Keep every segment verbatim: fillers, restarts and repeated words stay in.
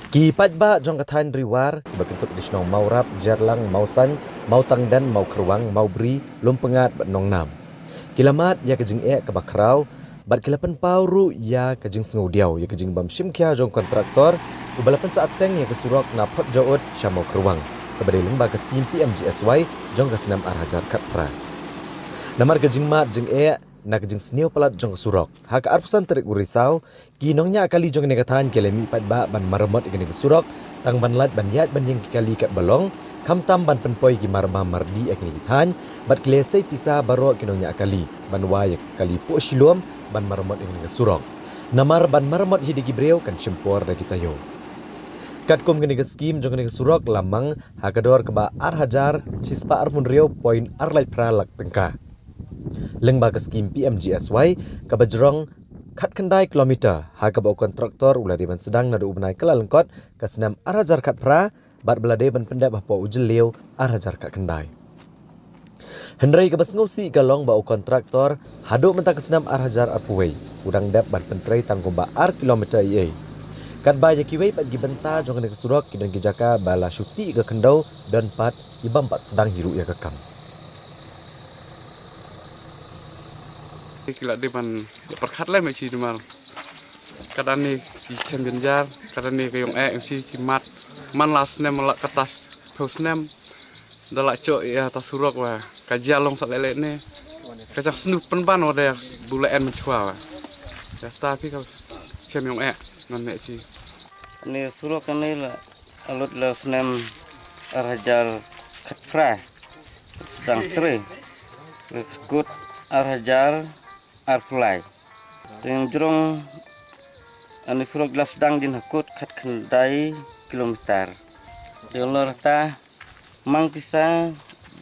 Ki paidbah jong ka thaiñ Riwar, kiba kynthup ki shnong Mawrap, Jerlang, Mawsain, Mawtangden, Mawkhrwang, Mawbri, Lumpyngat bad Nongnam, ki la mad ïa ka jingeh kaba khraw bad ki la pynpaw ruh ïa ka jingsngewdiaw ïa ka jingbym shim khia jong kontraktor uba la pynsah teng ïa ka surok na Photjaud sha Mawkhrwang, kaba dei lyngba ka skim P M G S Y jong ka snem ar hajar khatphra. Namar ka jingmad jingeh na ka jingsniew palat jong ka surok, ha ka arphew san tarik u Risaw, ki nongñiah kali jong kane ka thaiñ ki la mih paidbah ban maramot ïa kane ka surok, tang ban lait ban ïaid ban ïeng ki kali katba long, khamtam ban pynpoi ki marbam mardih ïa kine ki thaiñ, bad ki la sei pisa baroh ki nongñiah kali ban wai ïa ka kali puh shillion ban maramot ïa kane ka surok. Namar ban maramot hi da ki briew kan shim por da ki taïew. Katkum kane ka skim jong kane ka surok la mang ha ka dor kaba ar hajar shispah arphew hynriew point ar lai phra lak tyngka. Lyngba ka skim P M G S Y, kaba jrong khatkhyndai kilometer, ha kaba u kontraktor u la dei ban sdang naduh u bnai Kyllalyngkot ka snem ar hajar khatphra, bad ba la dei ban pyndep hapoh u Jylliew ar hajar khatkhyndai. Hynrei kaba sngewsih ka long ba u kontraktor, haduh mynta ka snem ar hajar arphew wei, u dang dep ban pyntrei tang kumba ar kilometer eiei. Katba ïa kiwei pat ki bynta jong kane ka surok ki don ki jaka ba la shu tih ka khyndew, don pat ki bym pat sdang hi ruh ïa ka kam. Ki la dei ban pyrkhat lem ïa ki, namar katne ki chem jynjar, katne ka ïong eh ïa ki, ki mad man la snem la kata phew snem. Da la choh ïa ta surok wa ka jia long sa leh leh ne. Ka jang snu pynban wa da bu la en mynchwa wa. Ya ta phi ka chem ïong eh ngan ne chi. Ni surok ni la alut la snem ar hajar khatphra. Sdang trei. Kut ar hajar arphew lai. Te jrong ani surok la sdang jin hakut khatkhyndai kilometer. Te lor ta mang pisa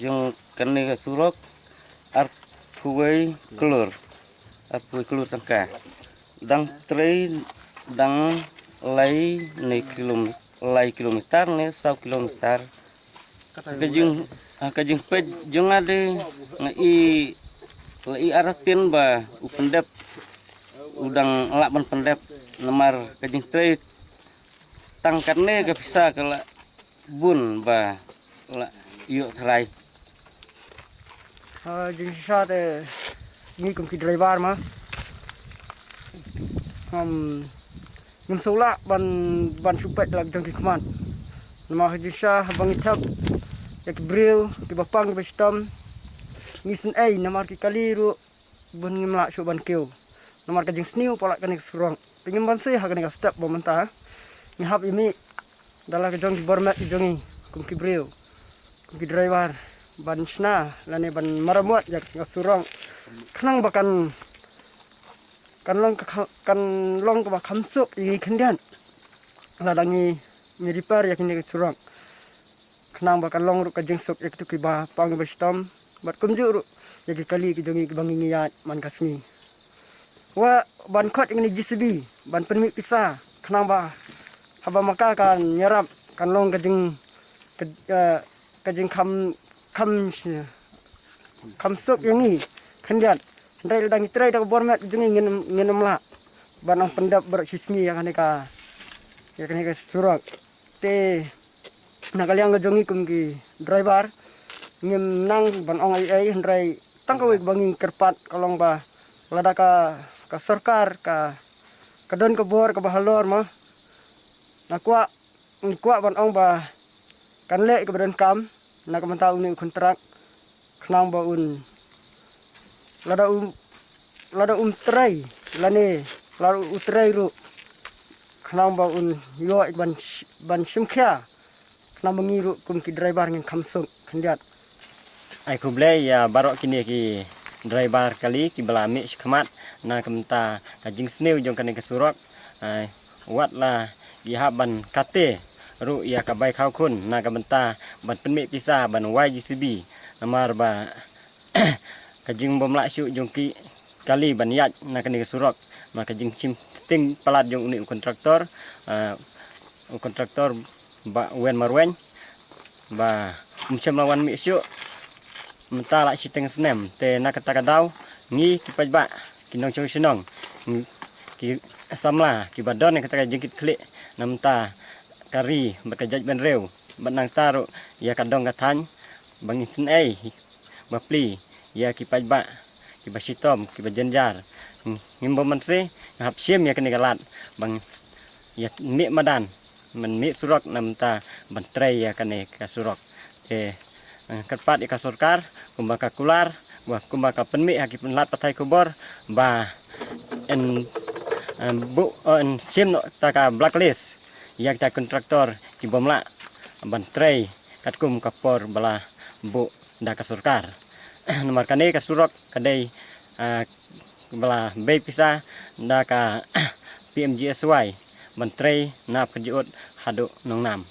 jong kane ka surok arphew wei klur. Arphew wei klur tyngka. Dang trei dang lai ne kilom-, lai kilometer ne saw kilometer. Ka jing, ah, ka jingpeit jong nga de nga i, la i artatien ba u pyndep u dang lah ban pyndep namar ka jingtrei tang katne ka pisa ka la bun ba la ïoh tharai. Ah, jingshisha te ngi kum ki driver ma. Ngam, ngam sngewlah ban, ban shu peit la jong ki khmat. Namar jingshisha ba ngi thep ïa ki briew kiba pang kiba shitom. Ngi sngewsih namar ki kali ruh bun ngim lah shuh ban kiew. Namar ka jingsniew palat kane ka surok. Te ngim banse ha kane ka step ba mynta. Ngi hap ïa mih da la ka jong ki bor met ki jong ngi kum ki briew, kum ki driver ban shna lane ban maramot ïa ka surok. Khnang ba kan, kan long ka kha-, kan long kaba kham suk ïa ngi khyndiat. Lada ngi, ngi repair ïa kine ki surok. Khnang ba kan long ruh ka jingsuk ïa kitu kiba pang ba shitom. Bad kumjuh ruh ïa ki kali ki jong ngi kiba ngi ïaid man ka sngi. Wa ban khot ïa kine J C B ban pynmih pisa khnang ba haba ma ka kan ïarap kan long ka jing, ka, eh, ka jingkham, kham, kham suk ïa ngi khyndiat. Hynrei lada ngi trei da ka bor met jong ngi ngin, ngin ym lah ban ong pyndep baroh shi sngi ïa kane ka, ïa kane ka surok. Te na ka liang ka jong ngi kum ki driver ngim nang ban ong ei ei, hynrei tang kawei ba ngi kyrpad ka long ba lada ka, ka sorkar ka, ka don ka bor kaba halor ma, nga kwah, ngi kwah ban ong ba kan leh kaba donkam na ka bynta une u kontrak khnang ba un, lada um, lada um trei lane lada u trei ruh khnang ba un ïoh ban sh-, ban shim khia khnang ba ngi ruh kum ki driver ngin kham suk khyndiat. Ai khublei ïa baroh kine ki driver kali kiba la mih shakhmat na ka bynta ka jingsniew jong kane ka surok. Ai, wat la ki hap ban kate ruh ïa ka bai khaw khun na ka bynta ban pynmih pisa ban wai J C B. Namar ba ka jingbym lah shuh jong ki kali ban ïaid na kane ka surok. Namar ka jingshim sting palat jong une u kontraktor, ah, u kontraktor Bah Wen Marwein ba um shym la wan mih shuh mynta la shiteng snem. Te na kata ka daw ngi ki paidbah, ki nongshong shnong, ngi ki samla kiba don na kata ka jingkitkhlieh na mynta ka ri bad ka jaitbynriew bad nangta ruh ïa ka dong ka thaiñ ba ngin sngewbha plie ïa ki paidbah kiba shitom kiba jynjar. Ngim bym mynsiem, nga hap shim ïa kane ka lad ba ngin ïa mih madan, ban mih surok namar ban trei ïa kane ka surok. Te kyrpad ïa ka sorkar kumba ka kular, kumba ka pynmih ha ki pynlait pathai khubor ba yn buh, yn shim noh ta ka blacklist ïa kita kontraktor ki bym lah ban trei katkum ka por ba la buh da ka sorkar. Namar kane ka surok ka dei ba la bei pisa da ka P M G S Y ban trei na Pyrjut haduh Nongnam.